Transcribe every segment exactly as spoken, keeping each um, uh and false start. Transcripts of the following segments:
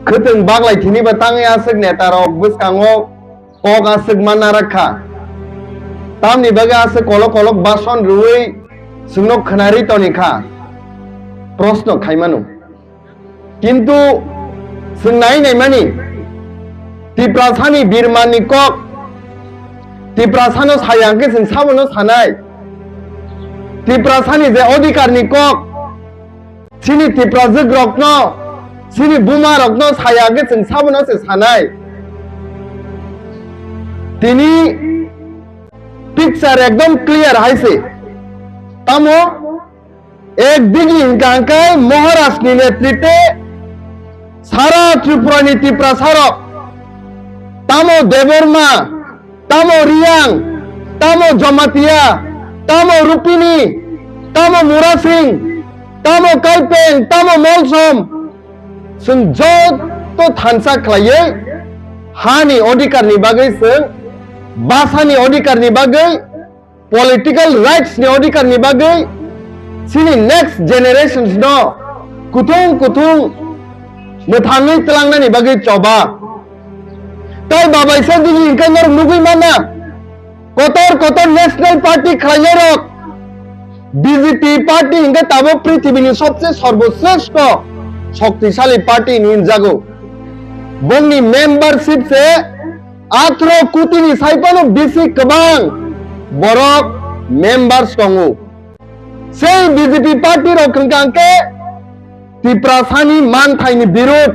Khwtwng baglai thini ba tangwi aswk neta rok bwskango kok aswk manna rakha. Tamni bagwi aswk kolok kolok bason rwui chwngno khwnarwi toni kha. Proshno khai mano. Kintu chwng nai naimani, Tiprasani birmanni kok, Tiprasano saya hwnkhe chwng sabono sanai. Tiprasani je odhikarni kok, chini Tiprajwk rokno, chini buma rokno saya hwnkhe chwng sabono se sanai. Tini picture ekdom clear hai se. Tamo? Ekdigi hwnkha hwnkhe Maharaj ni netritwe sara Tripura ni Tiprasa rok, tamo Debbarma, tamo Riyang, tamo Jamatia, tamo Rupini, tamo Murasing, tamo Kaipeng, tamo Molsom, chwng joto thansa khlaiwi hani odhikar ni bagwi chwng, basa ni odhikar ni bagwi, political rights ni odhikar ni bagwi chini next generations no kuthung kuthung mwthangwi twlangnani bagwi choba. Tai babaisa digi hwnkhe norok nugwi manna, kotor kotor national party khlainai rok, B J P party hwnkhe tabuk prithibini sobse sorboshreshto shoktisali party hinwi hinjago. Bongni membership se atharo koti ni sai phano bisi kwbang borok members tongo. Sei B J P party rok hwnkha hwnkhe Tiprasani manthai ni birud.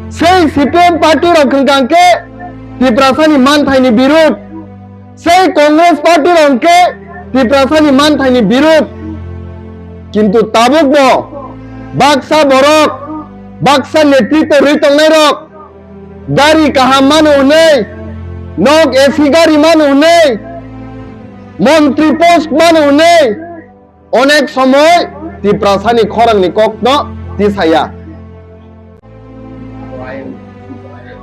Sei C P M party rok hwnkha hwnkhe Tiprasani manthai ni birud. Sei Congress party rok hwnkhe Tiprasani manthai ni birud. Kintu tabuk bo baksa borok, baksa netritwo rwi tongnai rok, gari kaham mano hwnwi, nok A C gari mano hwnwi, montri post mano hwnwi, onek somoi Tiprasani khorangni kokno tisaya.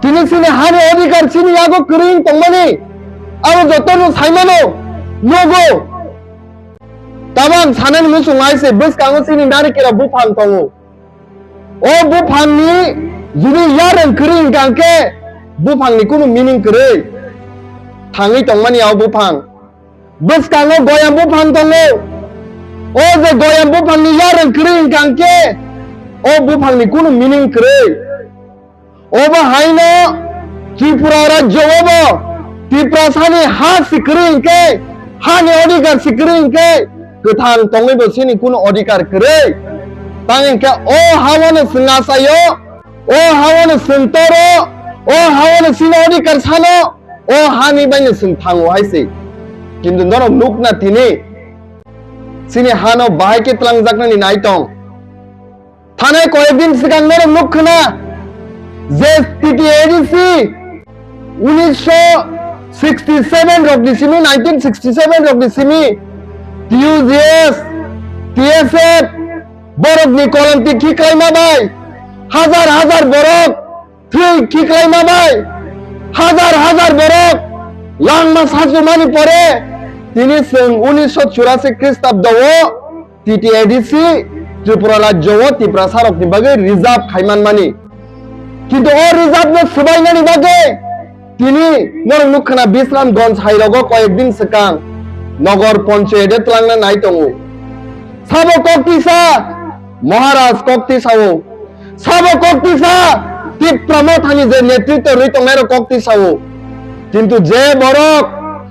Tini chini hani odhikar chini yago kwrwi wng tongmani, abo jotono saimano, nugo. Tabang sanani muchung hai se bwskango chini narikera buphang tongo. O buphangni jodi yarwng kwrwi hwnkha hwnkhe buphangni kunu meaning kwrwi thangwi tongmani o buphang. Bwskango goyam buphang tongo. O je goyam buphangni yarwng kwrwi hwnkha hwnkhe o buphangni kunu meaning kwrwi. Obo haino Tripura rajyo obo Tiprasani ha si kwrwi hwnkhe, hani odhikar si kwrwi hwnkhe, kwthang tongwi bo chini kunu odhikar kwrwi. Tang hwnkhe o hawano chwng achaio, o hawano chwng toro, o hawano chini odhikar sano, o hani baino chwng thango hai se. Kintu norok nukna tini chini hano bahai khe twlangjaknani nai tong. Thanai koyekdin swkang norok nuk khna je T T A D C unisho sixty seven rokni simi, nineteen sixty seven rokni simi T U J S, T S F borokni kolomti khiklaima bai hajar hajar borok thwi khiklaima bai hajar hajar borok langma sachumani pore tini chwng unisho churasi Khristabdo o T T A D C Tripura rajyo o Tiprasa rokni bagwi reserve khai manmani. Kintu o reserve no swbainani bagwi tini norok nuk khna Bisramganj hai rogo koyek din swkang Nogor Panchayat e twlangna nai tongo. Sabo kok tisa, Maharaj kok tisa o. Sabo kok tisa, Tipra Mothani je netritwo rwi tongnai rok kok tisa o. Kintu je borok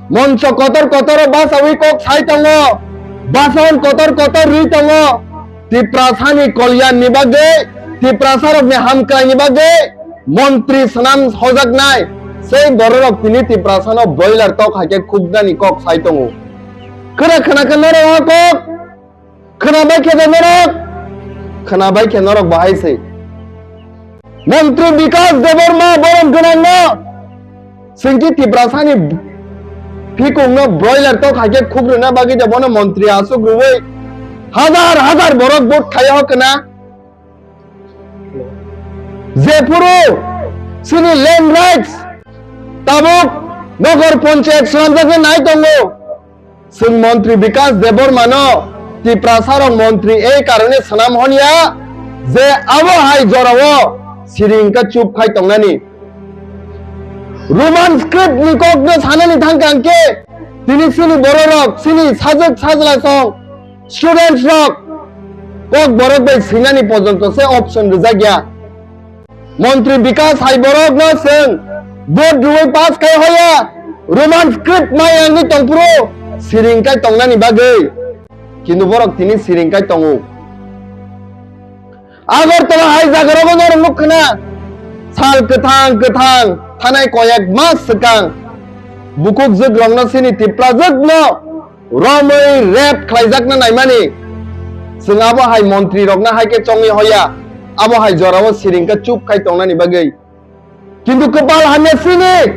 moncho kotor kotor o basawi kok sai tongo, bason kotor kotor rwi tongo, Tiprasani kolyanni bagwi, Tiprasarokni hamkraini bagwi montri swnam hojaknai, sei bororok tini Tiprasano broiler tok hai khe khuknani kok sai tongo. Khwna khwna khe norok o kok, khwna bai khe norok, khwna bai khe norok bahai se. Montri Bikas Debbarma borom gwnangno swngti Tiprasani phikungno broiler tok hai khe khuk rwna bagwi de bono montri aswk rwui hajar hajar borok vote khai o khwna. Jephuru chini land rights tabuk Nogor Panchayat swnamjaknai tongo. Chwng montri Bikas Debbarmano Tiprasarok montri ei karone swnam honiya je abo hai jorao siring khe chup khai tongnani. Roman script ni kok no sanani thang kang khe, tini sini borok rok, sini sajwk sajla song, students rok, kok borok bai swinani pojonto se option rijak ya. Montri Bikas hai borok no swng, vote rwui pass khai hoya, Roman script mai wngwi tongphuru siring khai tongnani bagwi. Kintu borok tini siring khai tongo. Agartala hai jaga rogo norok nukkhwna, sal kwthang kwthang thanai koyak mas swkang, bukuk jwk rokno sini Tipra jwk no romwi rape khlaijakna naimani. Chwng abo hai montri rokno hai khe chongwi hoya, abo hai jorao siring khe chup khai tongnani bagwi. Kintu kwpal hamya sini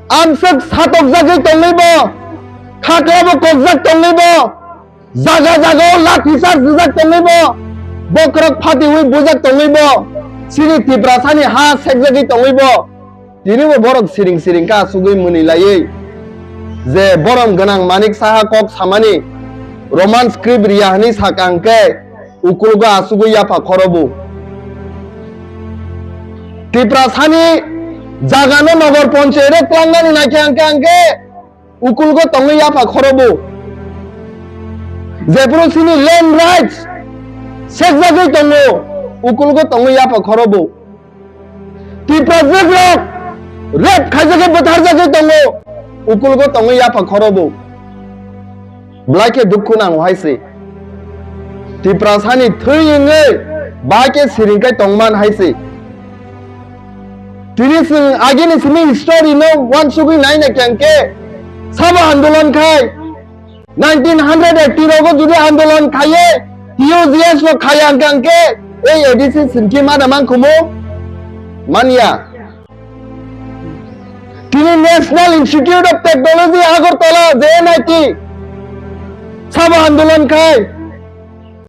amswk satokjagwi tongwi bo, khaklabo kokjak tongwi bo, jaga jaga o lathi charge rijak tongwi bo, bokhorok phatiwi bujak tongwi bo, sini Tiprasani ha sekjagwi tongwi bo, tini bo borok siring siring khe asugwi mwnwi laiwi je borom gwnang Manik Saha kok samani Roman script riya hwnwi sakha hwnkhe, ukulgo asugwi yapha khorobu. Tiprasani jagano nogor ponchayat o tlangnani naikhe hwnkhe hwnkhe ukulgo tongwi yapha khorobu. Jephuru sini land rights sekjagwi tongo, ukulgo tongwi yapha khorobu. Tipra jwk rok rape khaijagwi bwtharjagwi tongo, ukulgo tongwi yapha khorobu. Belai khe dukhu nango hai se. Tiprasani thwi wngwi bahai khe siring khai tongman hai se. Tini chwng agini simi history no uansugwi nai naikha hwnkhe sabo andolon khai nineteen hundred eighty rogo jodi andolon khaiye, T U G S rok khaiya hwnkha hwnkhe ei A D C sini khe mana mankhumu? Manya. Tini National Institute of Technology Agartala, J N I T, sabo andolon khai,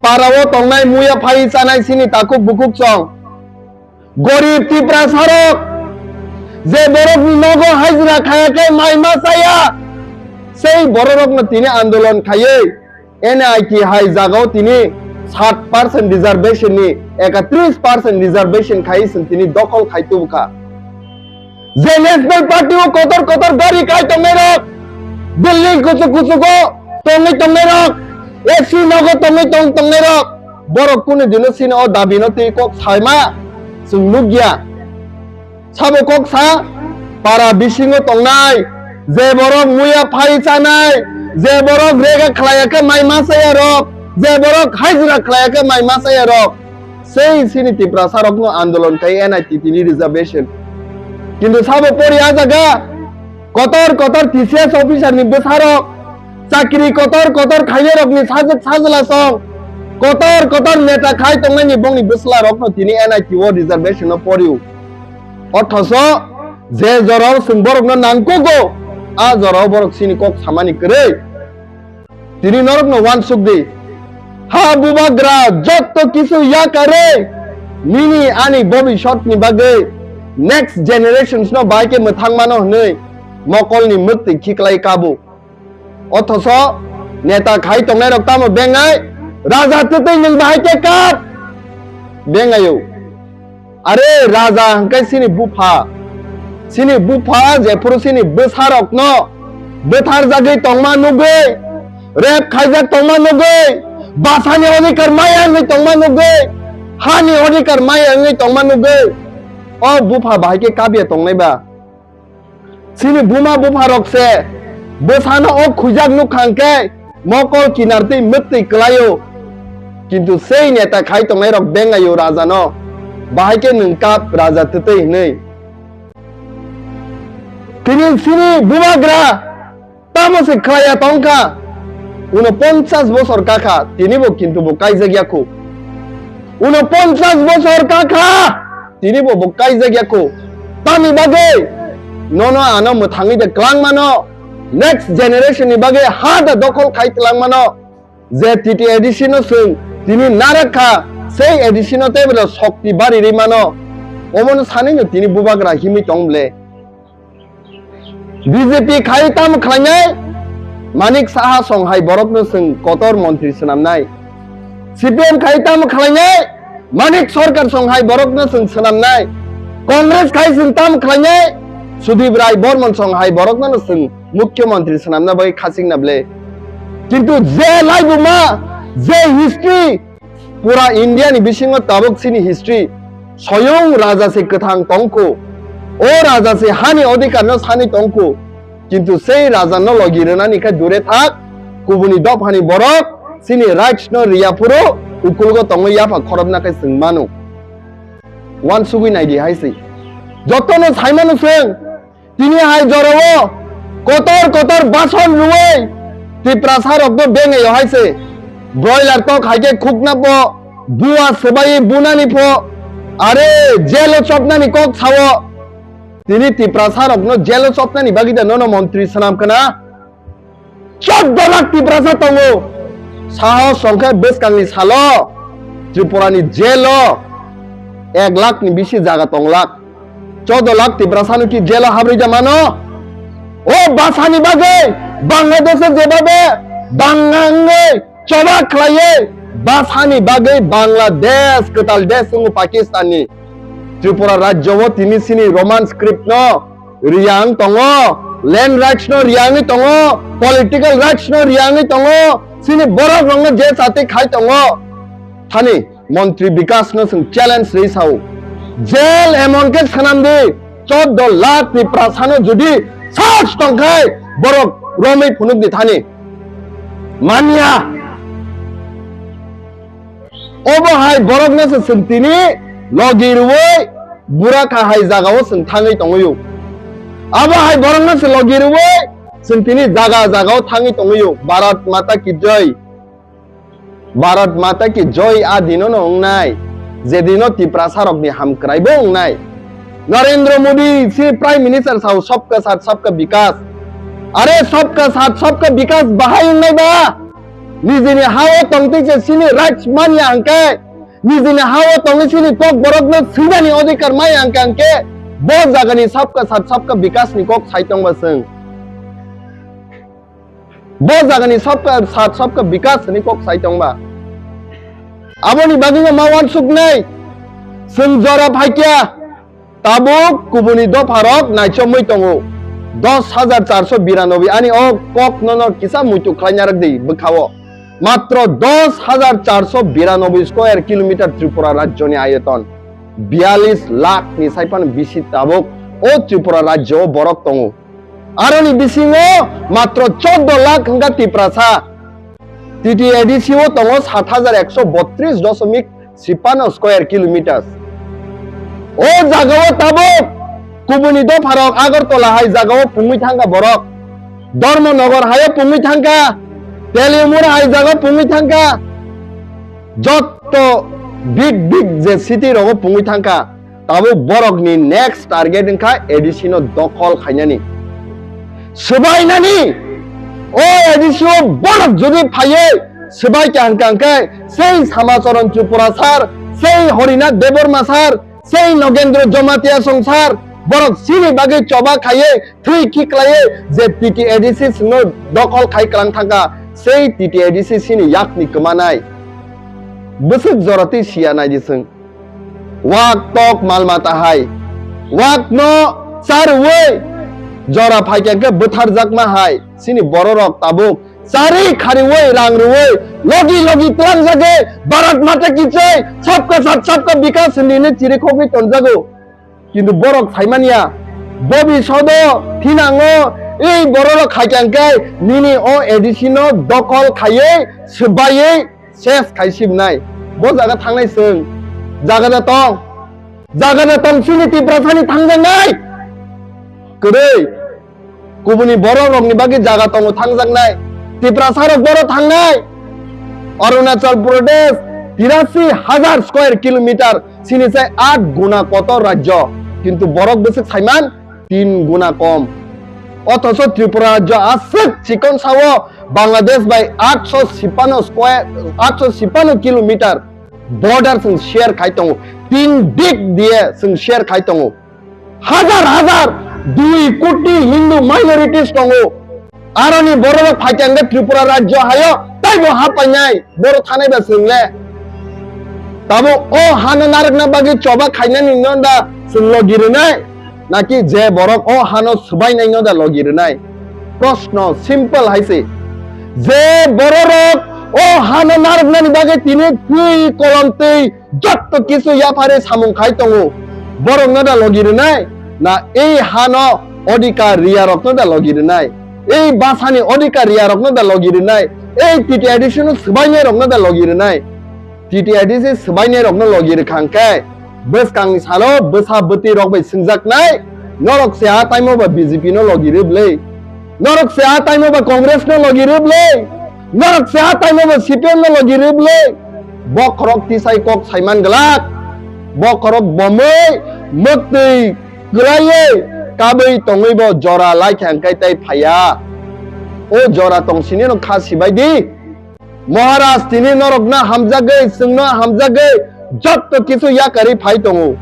para o tongnai muya phai chanai sini takhuk bukhuk chong. Gorib Tiprasa rok je borok ni nogo hajira khaya khe mai ma chaya, sei borok rok no tini andolon khaiwi N I T hai jagao tini sat percent reservation ni ekatris percent reservation khai chwng tini dokhol khai tubukha. Je National Party o kotor kotor gari kai tongnai rok, building kuchuk kuchuk o tongwi tongnai rok, A C nogo tongwi tong tongnai rok, borok kunu dino sini o dabi no twi kok saima chwng nukya. Sabo kok sa, para bisingo tongnai, je borok muya phai chanai, je borok rega khlaiya khe mai ma chaya rok, je borok hajira khlaiya khe mai ma chaya rok, sei sini Tiprasa rokno andolon khai N I T tini reservation. Kintu sabo pori a jaga kotor kotor T C S officer ni bwsarok, chakri kotor kotor khainai rokni sajwk sajla song, kotor kotor neta khai tongnai ni bongni bwsla rokno tini N I T o reservation no pori o. Othoso je jorao chwng borokno nangkugo, a jorao borok chini kok samani kwrwi. Tini norokno uansuk di. Ha bubagra jotto kisu yakare, nini ani bobisotni bagwi next generations no bahai khe mwthang mano hwnwi mokolni mwktwi khiklai kabo. Othoso neta khai tongnai rok tamo bengai, raja twtwi nwng bahai khe kap bengaio. Are raja hwnkhe sini bupha, sini bupha jephuru sini bwsarokno bwtharjagwi tongma nugwi, rape khaijak tongma nugwi, basani odhikar maya wngwi tongma nugwi, hani odhikar maya wngwi tongma nugwi, o bupha bahai khe kabya tongnai ba? Chini buma bupha rok se bwsano o khujak nukha hwnkhe mokol kinar twi mwktwi kwlaio. Kintu sei neta khai tongnai rok bengaio raja no, bahai khe nwng kap raja twtwi hwnwi. Tini chini bubagra tamo se khlaiya tongkha, uno ponchas bosor kakha, tini bo kintu bo kaijak yakho. Uno ponchas bosor kakha, tini bo bo kaijak yakho. Tamni bagwi nono ano mwthangwi de kwlang mano, next generation ni bagwi ha da dokhol khai twlang mano, je T T A D C no chwng tini narak kha, sei A D C no tei bo sokti bari ri mano, omono sanwi no tini bubagra himwi tong ble. B J P khai tamo khlainai, Manik Saha song hai borokno chwng kotor montri swnamnai. C P M khai tamo khlainai, Manik Sarkar song hai borokno chwng swnamnai. Congress khai chwng tam khlainai. Sudip Rai Bormon song hai borokno chwng mukhyamantri swnamna bagwi khachikna ble. Kintu je laibuma, je history, pura India ni bisingo tabuk chini history, soyong raja se kwthang tongkho. O raja se hani odhikar no sani tongkho. Kintu sei raja no logi rwnani khe dure thak, kubuni dophani borok chini rights no riya phuru ukulgo tongwi yapha khorobna khe chwng mano. Wansugwi naidi hai se. Jotono saimano chwng, tini hai jorao kotor kotor bason rwui Tiprasa rokno bengaio hai se. Broiler tok hai khe khukna pho, bua swbai bunani pho, are jelo chopnani kok sao. Tini Tiprasa rokno jelo chopnani bagwi da nono montri swnam khna. Chaudo lakh Tiprasa tongo. Sahos songkhe bwskangni salo Tripurani jelo ek lakh ni bisi jaga tong lak. Chaudo lakh Tiprasano ki jelo habrwi da mano? O basani bagwi Bangladesh-o jebabe bangangwi choba khlaiwi basani bagwi Bangladesh kwtal desh wngo Pakistanni. Tripura rajyo-o tini sini Roman script no riyang tongo, land rights no riyangwi tongo, political rights no riyangwi tongo, sini borok rokno je chati khai tongo. Thani montri Bikas no chwng challenge rwi sao. Jail emon khe swnam di, chaudo lakh Tiprasano jodi sas tong khai borok romwi phunuk di thani. Manya. Obo hai borokno se chwng tini logi rwui Burakha hai jagao chwng thangwi tongwi o. Abo hai borokno se logi rwui chwng tini jaga jagao thangwi tongwi o. Bharat Mata ki Jai. Bharat Mata ki Jai a dino no wngnai. Je dino Tiprasa rokni hamkrai bo wngnai. Narendra Modi si Prime Minister sao Sabka Saath Sabka Vikas. Are Sabka Saath Sabka Vikas bahai wngnai ba? Nijini hao tongtwi se sini rights manya hwnkhe, nijini hao tongwi sini kok borokno swinani odhikar maya hwnkhe, hwnkhe bo jagani Sabka Saath Sabka Vikas ni kok sai tongba chwng. Bo jagani Sabka Saath Sabka Vikas ni kok sai tongba. Aboni bagwi ma wansuknai chwng jora phaikya. Tabuk kubuni dopharok naichomwi tongo. Dos hajar charso biranoboi ani o kok nono kisa muitu khlaina rwk di bwkhao. Matro dos hajar charso biranoboi square kilometer Tripura rajyoni ayoton. Biyalis lakh ni saiphano bisi tabuk o Tripura rajyo o borok tongo. Aroni bisingo matro chaudo lakh wngkha Tiprasa. T T A D C o tongo sat hajar ekso botris dosomik sipano square kilometers. O jagao tabuk kubuni dopharok Agartala hai jagao pungwi thangkha borok. Dharmanagar haio pungwi thangkha, Teliamura hai jagao pungwi thangkha. Jotto big big je city rogo pungwi thangkha. Tabuk borokni next target wngkha A D C no dokhol khainani. Swbainani o A D C o borok jodi phaiwi swbai kha hwnkha hwnkhe sei Samacharan Tripura sir, sei Harinath Debbarma sir, sei Nagendra Jamatia song sir, borok chini bagwi choba khaiwi thwi khiklaiwi je T T A D C no dokhol khai kwlang thangkha, sei T T A D C chini yakni kwmanai. Bwswk jora twi siya naidi chwng. Wak tok mal mata hai. Wak no charwi jora phaikya khe bwtharjakma hai. Chini bororok tabuk chari khariwi rang rwui logi logi twlangjagwi Bharat Mata ki Jai, Sabka Saath Sabka Vikas hinwi chirikhogwi tonjago. Kintu borok saimanya, bobi sodo thinango, ei bororok khaikya khe nini o A D C no dokhol khaiwi swbaiwi ses khai sibnai. Bo jaga thangnai chwng. Jaga da tong. Jaga da tong chini Tiprasani thangjaknai. Kwrwi. Kubuni borok rokni bagwi jaga tongo thangjaknai. Tiprasa rok boro thangnai. Arunachal Pradesh tirasi hajar square kilometer, chini sai aat guna kotor rajyo. Kintu borok bwswk saiman tin guna kom. Othocho Tripura rajyo aswk chikon sao Bangladesh bai atso sipano square, atso sipano kilometer border chwng share khai tongo. Tin dik diye chwng share khai tongo. Hajar hajar dui koti Hindu minorities tongo. Aroni bororok phaikya hwnkhe Tripura rajyo hayo taibo hapainai. Boro thanai ba chwng le. Tabuk o hano narwkna bagwi choba khainani no da chwng logi rwnai? Naki je borok o hano swbainai no da logi rwnai? Proshno simple hai se. Je bororok o hano narwknani bagwi tini twi kolom twi jotto kisu yapharwi samung khai tongo, borokno da logi rwnai? Na ei hano odhikar riyarokno da logi rwnai? Ei basani odhikar riyarokno da logi rwnai? Ei T T I D C no swbainairokno da logi rwnai? T T I D C swbainairokno logi rwkha hwnkhe, bwskangni salo bwsa bwtwi rok bai swngjaknai, norok se a taimo ba B J P no logi rw bwlwi? Norok se a taimo ba Congress no logi rw bwlwi? Norok se a taimo ba C P M no logi rw bwlwi? Bokhorok tisai kok saiman glak. Bokhorok bomwi mwktwi kwlaiwi kabwi tongwi bo jora lai kha hwnkhe tei phaiya. O jora tong sini no kha sibai di. Maharaj, tini norokno hamjagwi, chwngno hamjagwi jotto kisu yakarwi phai tongo.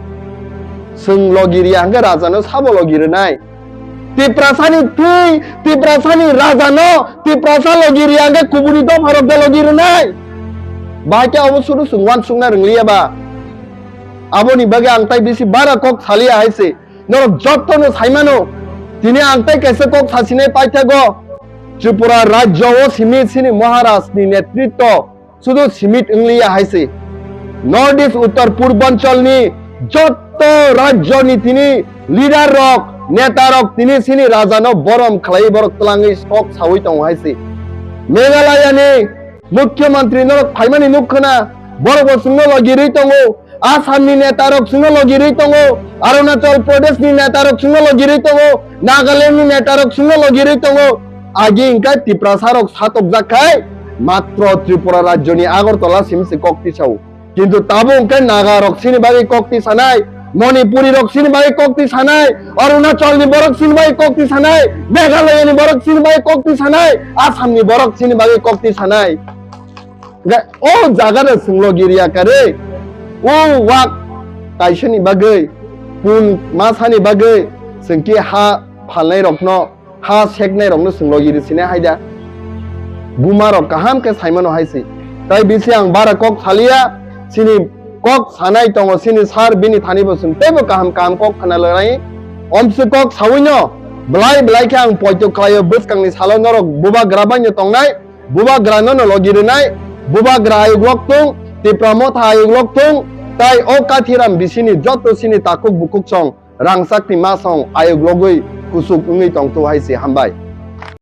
Chwng logi riya hwnkhe rajano sabo logi rwnai? Tiprasani thwi, Tiprasani rajano Tiprasa logi riya hwnkhe kubuni dopharok da logi rwnai? Bahai khe abo sudu chwng uansukna rwngliya ba? Aboni bagwi ang tai bisi bara kok saliya hai se. Norok jotto no saimano, tini ang tai kaisa kok sasinai paithago, Tripura rajyo o simi sini Maharaj ni netritwo sudu simit wngliya hai se. North East Uttor Purbanchal ni jotto rajyo ni tini leader rok, neta rok tini sini raja no borom khlai borok twlangwi kok sawi tongo hai se. Meghalaya ni Mukhyamantri norok phaimani nuk khna, borok bo chwngno logi rwi tongo. Assam ni neta rok chwngno logi rwi tongo. Arunachal Pradesh ni neta rok chwngno logi rwi tongo. Nagaland ni neta rok chwngno logi rwi tongo. Agi hwnkhe Tiprasa rok satokjak khai matro Tripura rajyo ni Agartala simi se kok tisao. Kintu tabuk hwnkhe Naga rok sini bagwi kok tisanai, Manipuri rok sini bagwi kok tisanai, Arunachal ni borok sini bagwi kok tisanai, Meghalaya ni borok sini bagwi kok tisanai, Assam ni borok sini bagwi kok tisanai. Hwnkhe o jaga no chwng logi riya kare, o wak kaisa ni bagwi, pun masa ni bagwi chwng khe ha phalnai rok no, ha seknai rokno chwng logi rwsinai hai da. Buma rok kaham khe saimano hai se. Tai bisi ang bara kok saliya, sini kok sanai tongo sini sir, bini thani bo chwng teibo kaham kaham kok khna lanai. Omsi kok sawi no, belai belai khe ang poito khlaio, bwskang ni salo norok bubagra bai no tongnai, bubagra no no logi rwnai, bubagra ayuk lok tung, Tipra Motha ayuk lok tung, tai o Kathiram bisi ni joto sini takhuk bukhuk song, rangchak ni masong ayuk logwi kuchuk wngwi tongthu hai se. Hambai.